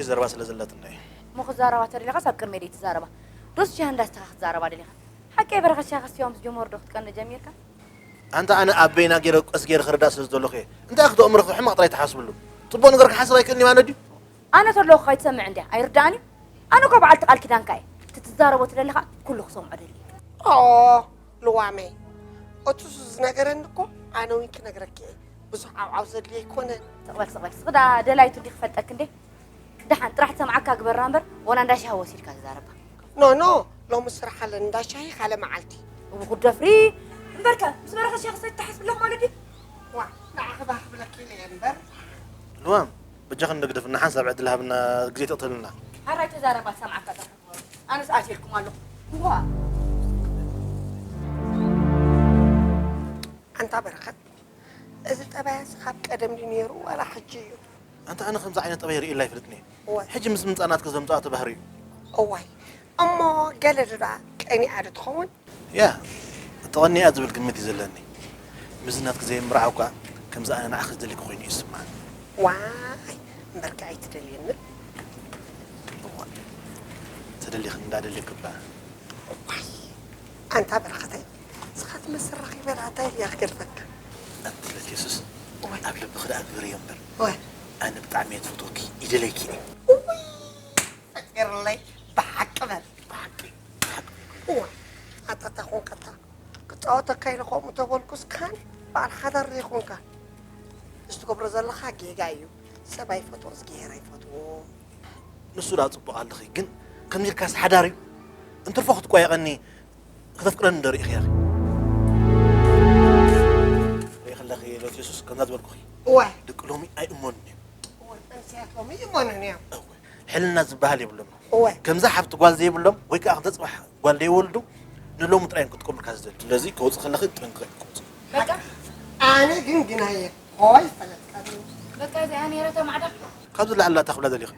ዘረባ ስለ ዘለትና እዩ። እሞ ክዛረባ ተደሊኻስ ኣብ ቅድመይ ደይ ትዛረባ። ዶስ ሻሂ እንዳስተኻ ክትዛረባ ደሊኻ? ሓቀይ በረኸት ሻሂ ከስትዮም ዝጀመሩ ዶ ክትቀኒ ጀሚርካ? ኣንታ ኣነ ኣበይና ገይረ ቀስ ገይረ ክርዳእ ስለ ዝደለኹ እየ። እንታይ ክትእምርኽ ሕማቕ ጥራይ ትሓስብሉ። ጽቡቕ ነገር ክሓስብ ኣይክእልን ማለት ድዩ? ኣነ ተለኹ ከይትሰምዕ እንድያ ኣይርዳእን እዩ። ኣነ እኮ በዓልቲ ቃል ኪዳንካ እየ። እቲ ትዛረቦ ትደለኻ ኩሉ ክሰምዖ ደሊ። ልዋመይ፣ እቲ እሱ ዝነገረኒ እኮ ኣነ እውን ክነግረኪ እየ። ብዙሕ ዓብዓብ ዘድልዮ ኣይኮነን። ስቕበል ስቕበል ስቕ ዳ ደላይቱ እንዲ ክፈልጠክ እንዴ። ደሓን ጥራሕ ትሰምዓካ ግበራ እምበር ዋላ እንዳ ሻሂ ወሲድካ ትዛረባ። ኖ ኖ፣ ሎሚ ስራሕ ኣለን እንዳ ሻሂ ካልእ መዓልቲ። እው ደፍሪ እምበርከ ምስ በረኸት ሻሂ ክሰቲ ትሓስብ ኣለኹ ማለት ድዩ? ዋ ንዓኺ ባህ ክብለኪ ኢለ እየ እምበር። ልዋም በጃኽን ንግደፍ እና ሓንሳብ ዕድል ሃብና ግዜ ተቕተልና። ሓራይ ተዛረባ ትሰምዓካ ጥራሕ ኣነስ ኣትየልኩም ኣለኹ። ዋ ኣንታ በረኸት፣ እዚ ጠባያስ ካብ ቀደም ድዩ ነይሩ ዋላ ሕጂ እዩ? ኣንታ ኣነ ከምዚ ዓይነት ጠባይ ርእየላ ኣይፈልጥን እየ። እዋይ። ሕጂ ምስ ምምፃእ ናትኪ ዘምፅኣ ተባህሪ እዩ። እዋይ፣ እሞ ገለ ዶ ደኣ ቀኒኣ ዶ ትኸውን? ያ፣ ተቐኒኣ ዝብል ግምት እዩ ዘለኒ። ምስዚ ናትኪ ዘይምርዓው እኳ ከምዚ ኣነ ንዓኺ ዝደልየኪ ኮይኑ እዩ ዝስምዓኒ። ዋይ፣ እምበርከ ኣይትደልየንን? እዋ፣ ተደሊኽኒ እንዳደልየኪ እባ። ዋይ፣ ኣንታ በረኸተይ፣ ንስኻ ትመስል ረኺበ ደኣ እንታይ ድያ ክገድፈካ? ኣንትለት የሱስ፣ ዋይ። ኣብ ልብኺ ደኣ ግበርዮ እምበር። ዋይ። ኣነ ብጣዕሚ እየ ዝፈትወኪ፣ ይደልየኪ እየ። እውይ፣ ፈጢርለይ፣ ብሓቂ በል። ብሓቂ፣ ብሓቂ። ዋይ፣ ኣታ እንታይ ኾንካ ኣታ? ክጻወተካ ኢለ ከምኡ ተበልኩስ ካን በዓል ሓዳር ዘይኮንካ። እዚ ትገብሮ ዘለኻ ጌጋ እዩ። ሰብ ኣይፈትዎ፣ እግዚኣብሔር ኣይፈትዎ። ንሱ ደኣ ጽቡቕ ኣለኺ፣ ግን ከምዚ ኢልካስ ሓዳር እዩ? እንትርፎ ክትቋየቐኒ ከተፍቅረኒ እንዶ ርኢኺ ኢኺ። ርኢኺ ኣለኺ ሎት የሱስ፣ ከምዛ ዝበልኩኺ። እወ። ደቂ ሎሚ ኣይእመኑን እዮም። እወ፣ መንእሰያት ሎሚ ይእመኑን እዮም። እወ። ሕልና ዝበሃል የብሎም። እወ። ከምዛ ሓብቲ ጓል ዘይብሎም ወይ ከኣ ከምዛ ጽባሕ ጓል ዘይወልዱ ንሎሚ ጥራይ እዮም ክጥቀሙልካ ዝደልዩ። ስለዚ ከውጽእ ከለኺ ጠንቂቕኪ ክውጽእ። በቃ ኣነ ግን ግናየ ሆይ ፈለጥካ በቃ እዚኣ ነይረ ተማዕዳ። ካብዚ ላዕሊ ላታ ክብላ ደሊኺ።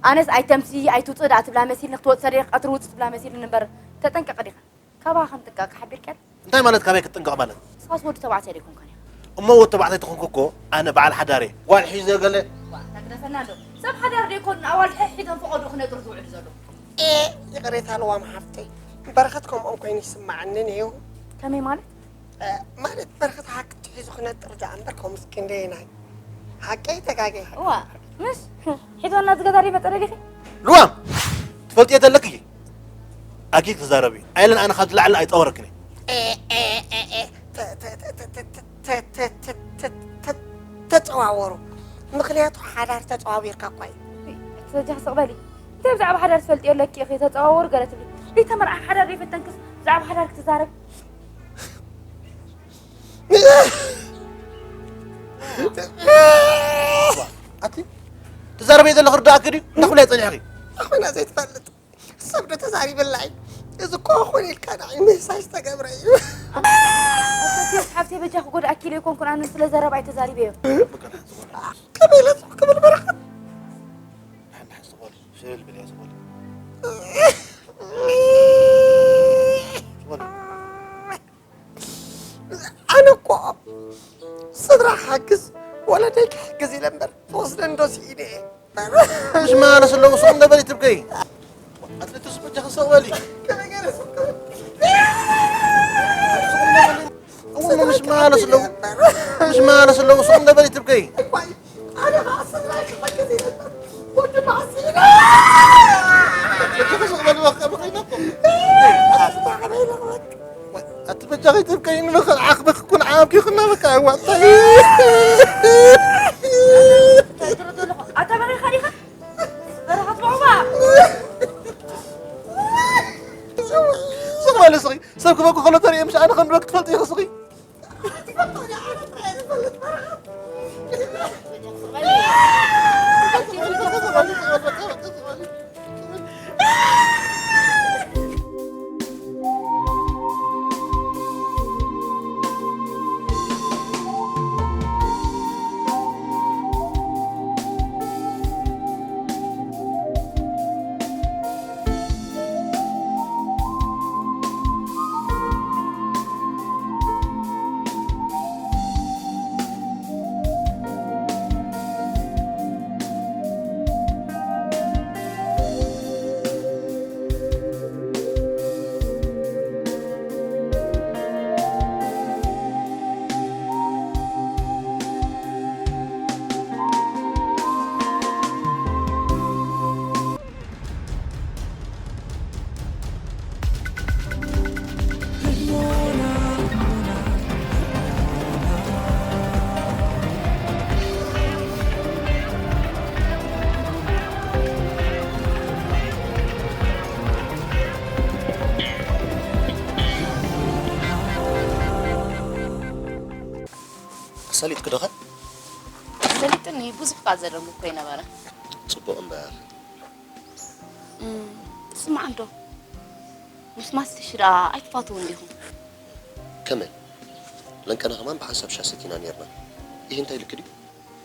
ኣነስ ኣይተምሲ ኣይትውፅእ ደኣ ትብላ መሲልኒ ክትወፅእ ሰደይ ቀትሪ ውፅእ ትብላ መሲልኒ እምበር ተጠንቀቂ ዲኻ ካባኻ ከም ጥንቀቅ ሓቢርካል እንታይ ማለት ካበይ ክትጥንቀቕ ማለት ንስኻስ ወዲ ተባዕታይ ዶ ኣይኮንካን ኢኻ እሞ ወዲ ተባዕታይ ተኾንኩ እኮ ኣነ በዓል ሓዳር እየ ጓል ሒዘ ገለ ዋ ተግደፈና ኣሎ ሰብ ሓዳር ዶ ኣይኮኑን ኣዋልድ ሕሒዞም ፈቐዶ ክነጥሩ ዝውዕሉ ዘለዉ ይቕሬታ ለዋም ሓፍተይ በረኸት ከምኦም ኮይኑ ይስምዓኒ ነይሩ ከመይ ማለት ማለት በረኸት ሓክቲ ሒዙ ክነጥር ደኣ እምበር ከምኡስ ክንደየናይ ሓቀይ ተጋገ እዋ ምሽ ሒዞና ዝገዛ ደይመፀ ደሊኺ ልዋም ትፈልጥዮ ተለኪ ኣኪ ትዛረቢ ኣይለን ኣነ ካብ ዝላዕሊ ኣይፀወረክን ተፀዋወሩ ምክንያቱ ሓዳር ተፀዋዊርካ እኳ እዩ ተጃህ ስቕ በሊ እንታይ ብዛዕባ ሓዳር ትፈልጥዮ ኣለኪ ኢኺ ተፀዋወሩ ገለ ትብሊ ዘይተመርዓ ሓዳር ዘይፈተንክስ ብዛዕባ ሓዳር ክትዛረብ ኣቲ ትዛረበ ዘለኺ ርዳእኪ ድዩ እንዳኹላይ ፀኒሕኺ ኣኾና ዘይትፈልጥ ሰብ ዶ ተዛሪበላ እዩ እዚ እኮ ኾን ኢልካ ንዓይ ምህሳይ ዝተገብረ እዩ ሓብቴ በጃ ክጎድኣኪ ኢለ ይኮንኩን ኣነ ስለ ዘረባ ኣይተዛሪበዮ ከመይ ኢለ ክብል በረኸት ሓንሓስ ዝኾነ ሸለል በልያ ዝኾነ ኣነ እኮ ስድራ ክሓግዝ ወለደይ ክሕግዝ ኢለ እምበር ክወስደን ዶ ስኢነ እየ مش معنى سلو صوم ده بلي تبقي أتلتس بجه صوالي والله مش معنى سلو مش معنى سلو صوم ده بلي تبقي ኣቲ በጃኺ ትብቀይኒ መኸል ዓኽበክ ኩን ዓብኪ ኩና በቃ ኣዋጣ ኣታ በሪኻ ዲኻ በረኸት መቑባ ስቕ በለ ስኺ ሰብ ክበኩ ከሎ ተርእየ ምሽ ኣነ ከንድበክ ትፈልጥ ኢኺ ስኺ ሰሊጥኪ ዶ ኸ? ሰሊጥኒ ብዙሕ እኳ ዘደንጉ እኮ ይነበረ። ጽቡቕ እምበር። እም፣ ስማዕ እንዶ፣ ምስ ማስትሽ ደኣ ኣይትፋትውን ዲኹም? ከመይ? ለንቀና ከማን ብሓንሳብ ሻሂ ሰቲና ኔርና። ይህ እንታይ ኢልኪ ድዩ?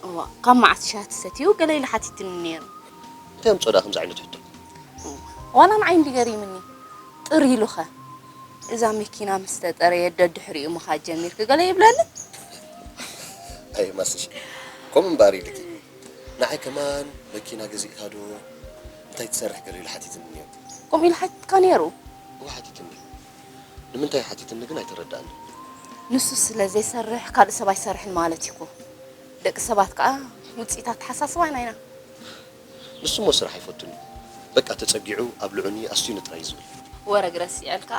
እዋ፣ ካብ መዓስ ሻሂ ትሰትዩ? ገለ ኢሉ ሓቲትኒ ነይሩ። እንታይ ኣምጽኦ ደኣ ከምዚ ዓይነት ሕቶ? ዋላ ንዓይ እንዲ ገሪምኒ። ጥር ኢሉኸ? እዛ መኪና ምስ ተጠረየት ደድሕሪኡ ምኻድ ጀሚርኪ ገለ ይብለኒ። ኣይ ማስትሽ፣ ከምኡ እምበኣር ኢልኪ። ንዓይ ከማን መኪና ገዚእካ ዶ እንታይ ትሰርሕ ገለ ኢሉ ሓቲትኒ ነይሩ። ከምኡ ኢሉ ሓቲትካ ነይሩ? እወ ሓቲትኒ። ንምንታይ ሓቲትኒ ግን ኣይተረድኣንን። ንሱ ስለ ዘይሰርሕ ካልእ ሰብ ኣይሰርሕን ማለት እዩ እኮ። ደቂ ሰባት ከኣ ውጽኢት ኣተሓሳስባ ኢና ኢና። ንሱ እሞ ስራሕ ኣይፈቱን እዩ። በቃ ተጸጊዑ ኣብልዑኒ ኣስትዩኒ ጥራይ እዩ ዝብል። ወረግ ረሲዐልካ።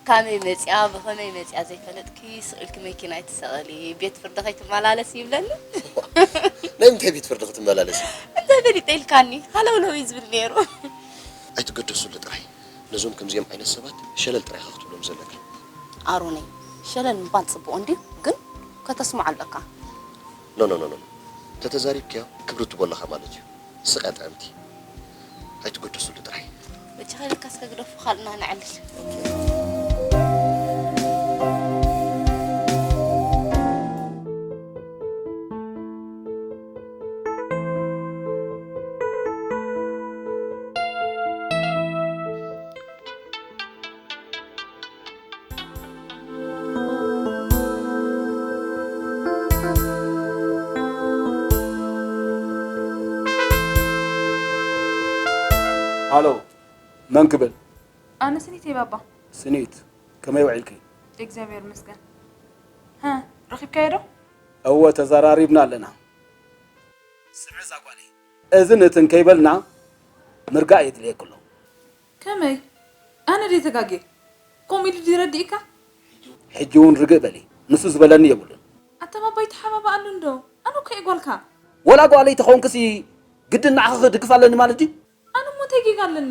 ካበይ መጺኣ ብኸመይ መጺኣ ዘይፈለጥኪ ስቕ ኢልኪ መኪና ኣይትሰቐሊ። ቤት ፍርዲ ከይትመላለሲ ይብለኒ። ናይ ምንታይ ቤት ፍርዲ ክትመላለሲ? እንታይ ፈሊጠ ኢልካኒ ሃለውለው እዩ ዝብል ነይሩ። ኣይትገደሱሉ ጥራይ። ነዞም ከምዚኦም ዓይነት ሰባት ሸለል ጥራይ ኢኻ ክትብሎም ዘለካ። ኣሮነይ ሸለል ምባል ጽቡቕ እንድዩ ግን ከተስምዖ ኣለካ። ኖ ኖ ኖ ኖ ተተዛሪብክዮ ክብሪ ትቦ ኣለኻ ማለት እዩ። ስቐ ጥዕምቲ ኣይትገደሱሉ ጥራይ። በጃኻ ኢለካ እስከ ግደፎ ካልእና ነዕልል። ሃሎ፣ መን ክብል? ኣነ ስኒት እየ ባባ። ስኒት፣ ከመይ ውዒልኪ? እግዚኣብሔር ይመስገን። ሀ፣ ረኺብካዮ ዶ? እወ፣ ተዘራሪብና ኣለና። ስምዒ እዛ ጓለይ፣ እዝን እትን ከይበልና ምርጋእ የድልየኪ ኣሎ። ከመይ? ኣነ ድየ ተጋግየ? ከምኡ ኢሉ ድዩ ረዲእካ? ሕጂ እውን ርግእ በሊ፣ ንሱ ዝበለኒ የብሉን። ኣታ ባባ ይተሓባበኣሉ እንዶ፣ ኣነ እኮ እየ ጓልካ። ወላ ጓለይ ተኾንክሲ ግድን ንዓኺ ክድግፍ ኣለኒ ማለት ድዩ? ኣነ እሞ እንታይ ጌጋ ኣለኒ?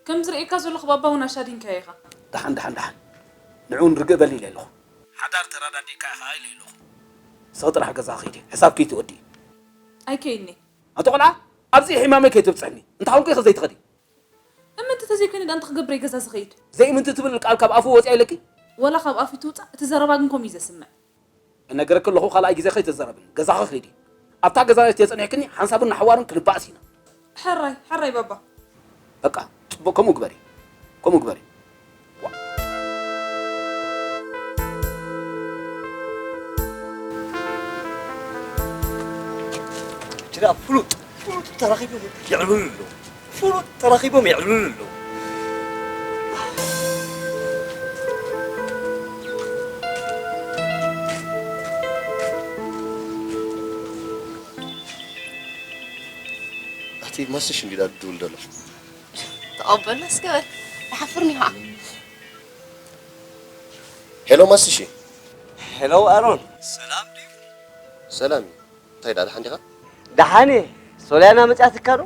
ከም ዝርእየካ ዘለኹ ባባ እውን ኣሻዲንካዮ ኢኻ። ደሓን ደሓን ደሓን፣ ንዑ እውን ርግእ በሊ ኢለ ኣለኹ። ሓዳር ተረዳዲእካ ኢኻ ኢለ ኣለኹ። ስቕ ጥራሕ ገዛኺ ኪዲ፣ ሕሳብኪ ትወዲ። ኣይከይድኒ። ኣቲ ቆልዓ፣ ኣብዚ ሕማመይ ከይተብፅሕኒ፣ እንተኾንኩ ኢኺ ዘይትኸዲ። እምንቲ ተዘይኮይነ ደኣ እንታይ ክገብር እየ ገዛ ዝኸይድ? ዘይምንቲ ትብል ቃል ካብ ኣፉ ወፂኣ ኢለኪ? ወላ ካብ ኣፉ ትውፃእ፣ እቲ ዘረባ ግን ከምኡ እዩ ዘስምዕ። እነግረኪ ኣለኹ ካልኣይ ግዜ ከይትዘረብኒ። ገዛኺ ኺዲ። ኣብታ ገዛ ተፀኒሕክኒ ሓንሳብን ንሓዋሩን ክንባኣስ ኢና። ሕራይ፣ ሕራይ ባባ። በቃ ፅቡቕ ከምኡ ግበሪ። ከምኡ ግበሪ። ጅራ ፍሉጥ ፍሉጥ ተራኺቦም የዕልሉ ኣለዉ። ፍሉጥ ተራኺቦም የዕልሉ ኣለዉ። ኣቲ ማስሽ እንዲዳ ድውል ደሎ። ተቐበልና እስከ በል። ተሓፍርኒ ኸዓ። ሄሎ ማስሽ። ሄሎ ኣሮን። ሰላም ድዩ? ሰላም እዩ። እንታይ ደኣ ደሓን ዲኻ? ደሓን እየ። ሶልያና መጺኣትካ ዶ?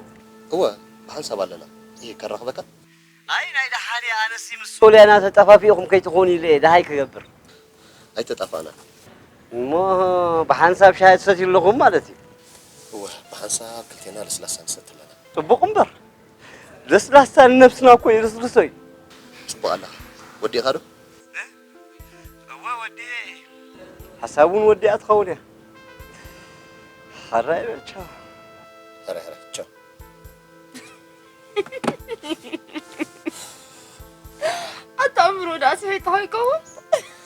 እወ፣ ብሓንሳብ ኣለና። እየ ከራኽበካ? ኣይ ናይ ደሓን እየ። ኣነሲ ምስ ሶልያና ተጠፋፊእኹም ከይትኾኑ ኢለ እየ። ደሃይ ክገብር። ኣይተጣፋእናን። እሞ ብሓንሳብ ሻሂ ትሰትዩ ኣለኹም ማለት እዩ። እወ፣ ብሓንሳብ ክልቴና ለስላሳ ንሰቲ ኣለና። ጽቡቕ እምበር ለስላሳ ንነብስና እኮ የልስልሶ እዩ። ጽቡቕ ኣለኻ። ወዲእኻ ዶ? እወ ወዲኤ። ሓሳብ እውን ወዲኣ ትኸውን እያ። ሓራይ በል ቻው። ሕራይ ሕራይ ቻው። ኣታ ኣእምሮ ደኣ ስሒትካ ይከውን?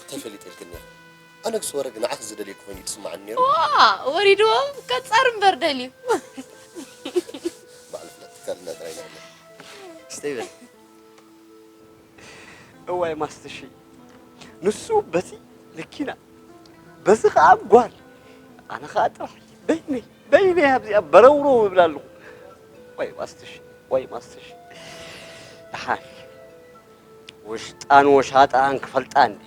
እንታይ ፈሊጠ ኢልክኒ ኢኺ? ኣነ ክስ ወረግ ንዓኺ ዝደልየኪ ኮይኑ እዩ ዝስምዓኒ ነይሩ። ዋ ወሪድዎ ቀጻር እምበር ደልዩ። ባዕሉ ፍለጥ ትካልና ጥራይ ኢና ዘለና። ስተይ በል። እዋይ ማስትሺ ንሱ በቲ መኪና በዚ ኸዓ ጓል ኣነ ኸዓ ጥራሕ በይነይ በይነይ ኣብዚኣ በረውረው እብል ኣለኹ። ዋይ ማስትሽ ዋይ ማስትሽ ደሓን ውሽጣን ወሻጣን ክፈልጣ እንዴ።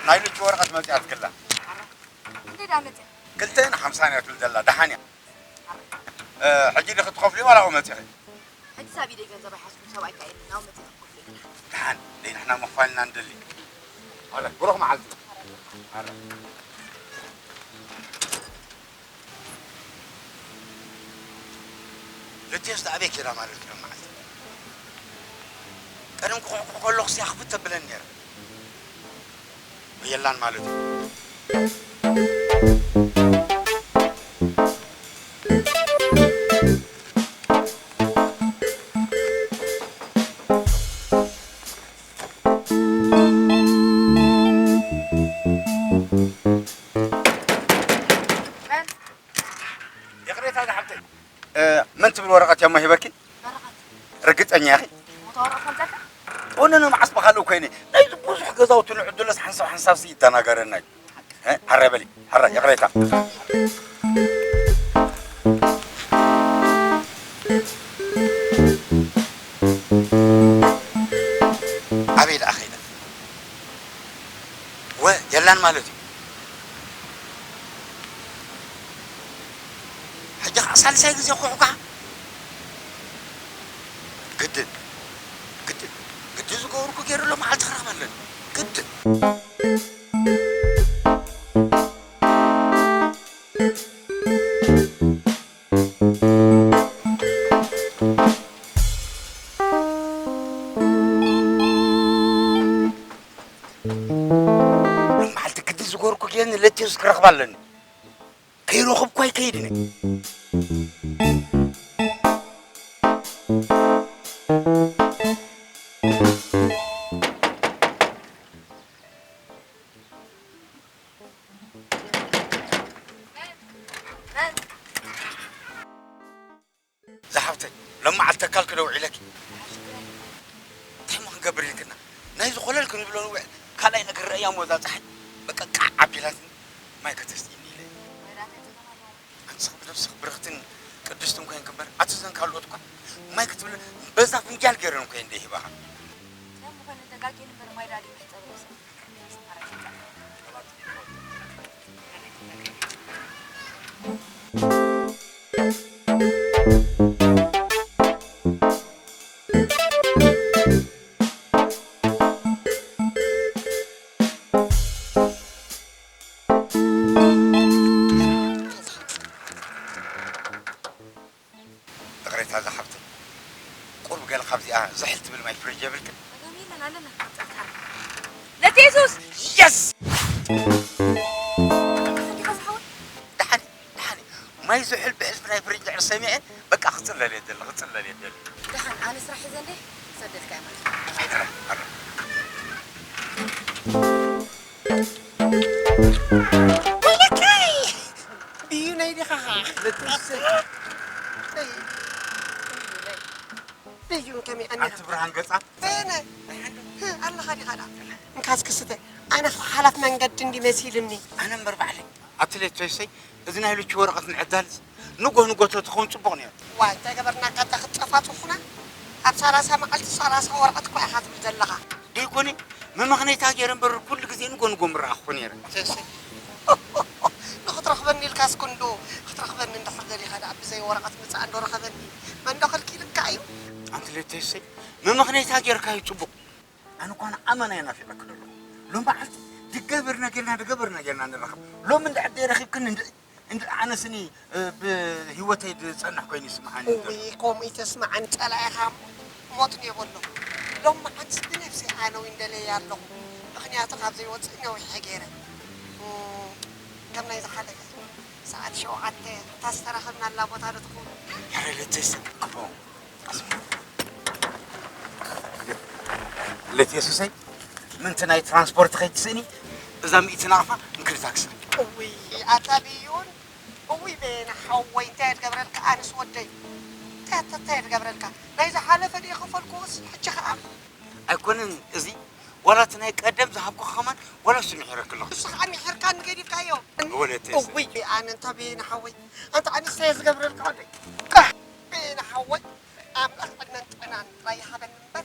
ናይ ልጅ ወረቐት መጺኣትክላ። ክንደይ ደኣ መጺኣ? ክልተ ንሓምሳን እያ ትብል ዘላ። ደሓን እያ። እ፣ ሕጂ ዲኺ ትኸፍሊ ዋላ ኣብኡ መጺኺ? ሕጂ ሳብ ኢደይ ገንዘብ ኣይሓዝኩን፣ ሰብኣይ ከኣ የለን። ኣብኡ መጺኣ ክኸፍለኪ። ደሓን፣ ደይ ንሕና ምኽፋል ኢና ንደሊ። ኣረ፣ ብሩኽ መዓልቲ። ኣረ። ልቴስ ኣበይ ኬዳ ማለት እዩ መዓልቲ? ቀደም ክኹሕኩሕ ከለኹስ እያ ክፍት ተብለኒ ነይራ። የላን ማለት እዩ። ይቕሬታ ዝሓፍተይ፣ እ፣ መን ትብል ወረቐት እያ እሞ ሂበኪ? ወረቐት። ርግጸኛ ኢኺ? ሞታ ወረቐት ከምዘልካ? ኦነነ መዓስ ብኻልእ ኮይነ። ናይዚ ብዙሕ ገዛውቲ ንዕድለስ ሓንሳብ ሓንሳብሲ ይደናገረና እዩ። እ፣ ሕረ በሊ፣ ሕረ፣ ይቕሬታ። ኣበይ ደኣ ኸይዳ? ወ፣ የላን ማለት እዩ። ሕጂ ኸዓ ሳልሳይ ግዜ ኩሕኳሕ። ግድን፣ ግድን፣ ግድን ዝገበርኩ ገይሩ ኣሎ መዓልቲ ክረኽባ ኣለኒ። ግድን። ሎም መዓልቲ ግድን ዝገበርኩ ገይሩ ንለቴስ ክረኽባ ኣለኒ። ከይረኸብኩ ኣይከይድን እየ። ዝሓፍተይ፣ ሎመዓልቲ ተካል ክደውዒለኪ። እንታይ እሞ ክንገብር ኢልክና? ናይዚ ኮለል ክንብሎ ንውዕል፣ ካልኣይ ነገር ረእያ እሞ እዛ ጸሓይ በቃ ቃዕ ኣቢላትኒ፣ ማይ ከተስትይኒ ኢለ። ኣንቺ ብነብስኺ ብርኽትን ቅድስትን ኮይንኪ እምበር፣ ኣቲ እዘን ካልኦት እኳ ማይ ክትብል በዛ ፍንጃል ገይረን እኮ እንደ ሂባኻ። ከም ዝኾነ ተጋጌን እምበር ማይ ዳሊ መሕጸቢ ርእሲ። ይቕሬታ ዝሓፍተይ፣ ቁሩብ ገለ ካብዚኣ ዝሕል ትብል ማይ ፍሪጅ የብልክን? ጸገም የለን፣ ኣለና። ነቲ የሱስ! የስ! ደሓን ኢኻ ዝሓወይ? ደሓን፣ ደሓን። ማይ ዝሕል ብሕልፊ ናይ ፍሪጅ ድሕሪ ሰሚዐ፣ በቃ ክጽለል እየ ደሊ፣ ክጽለል እየ ደሊ። ደሓን፣ ኣነ ስራሕ ሒዘ እንዴ ክሰደልካ እየ ማለት እዩ። ኣረ፣ ኣረ። ወይለከይ! እዩ ናይ ዲኻ ኸዓ? ልትስል። እዩ፣ እዩ፣ እዩ። እዩ፣ ከመይ ቀኒኻ? ኣንቲ ብርሃን ገጻ? በየነ? ኣለኻ ዲኻ ደኣ? እንካ እስኪ ስተ። ኣነ ኸዓ ሓላፍ መንገዲ እንዲ መሲልኒ። ኣነ እምበር ባዕለይ። ኣቲ ሌቶይሰይ፣ እዚ ናይ ልቹ ወረቐት ንዕዳልስ ንጎ ንጎ ተትኸውን ጽቡቕ ነይሩ። ዋይ፣ እንታይ ገበርናካ? እንታ ክትጠፋጽኹና? ኣብ ሰላሳ መዓልቲ ሰላሳ ወረቐት እኮ ኢኻ ትብል ዘለኻ። ደይኮነ፣ መመኽነይታ ገይረ እምበር ኩሉ ግዜ ንጎ ንጎ ምረኣኹ ነይረ። እሰይ። ንኽትረኽበኒ ኢልካስ ክንዱ ክትረኽበኒ እንድሕር ደሊኻ ደኣ ብዘይ ወረቐት ምጻእ እንዶ ረኸበኒ። መን ዶ ከልኪልካ እዩ? ኣንቲ ሌቶይሰይ፣ መመኽነይታ ጌርካዮ ጽቡቕ። ኣነ እኳ ንዓመና እየ ናፊቐኪ ዘለኹ። ሎም መዓልቲ ድገበርና ጌርና፣ ድገበርና ጌርና ንራኸብ። ሎም እንድሕር ደይረኺብክኒ እንድ-፣ እንድ-፣ ኣነስኒ፣ እ፣ ብህይወተይ ዝጸንሕ ኮይኑ ይስምዓኒ እዩ ዘሎ። እውይ፣ ከምኡ ይተስምዓኒ ጸላኢኻ ሞት እየ በሎ። ሎም መዓልቲ ብነብሰይ ኣነ እውን ደለየ ኣለኹ። ምኽንያቱ ካብ ዘይወጽእ ነዊሐ ገይረ። እም፣ ከም ናይ ዝሓለፈ ሰዓት ሸውዓተ እታ ዝተራኸብናላ ቦታ ዶ ትኸውን? ሕረ ለተሰ-፣ ክፎ። ለትየሱሰይ፣ ምንቲ ናይ ትራንስፖርት ከይትስእኒ፣ እዛ ሚእቲ ናቕፋ እንክሪ ታክሲ። እውይ፣ ኣታ ብዩን፣ እውይ፣ በየነ ሓወይ፣ እንታይ እየ ዝገብረልካ? ኣነስ ወደይ፣ እንታይ፣ እንታይ እየ ዝገብረልካ? ናይ ዝሓለፈ ድየ ከፈልኩዎስ፣ ሕጂ ኸዓ? ኣይኮነን፣ እዚ ዋላ እቲ ናይ ቀደም ዝሃብኩ ከማን፣ ዋላ እሱ ምሒረኪ ኣለኹ። እሱ ኸዓ ምሒርካኒ ገዲፍካዮ። ወለተይ። እውይ፣ ኣነ እንታ በየነ ሓወይ፣ ኣንታ ኣነስ እንታይ እየ ዝገብረልካ ወደይ? በየነ ሓወይ፣ ኣምላኽ ዕድመን ጥዕናን ጥራይ ይሃበኒ እምበር፣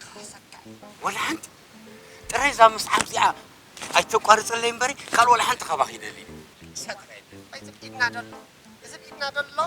ክኸሰካ እየ። ወላ ሓንቲ ጥራይ እዛ ምስዓብ እዚኣ ኣይተቋርፀለይ እምበሪ ካልእ ዋላ ሓንቲ ካባኺ ይደሊ። ንሳ ጥራይ ይደሊ። እዚ ኢድና ደሎ እዚ ኢድና ደሎ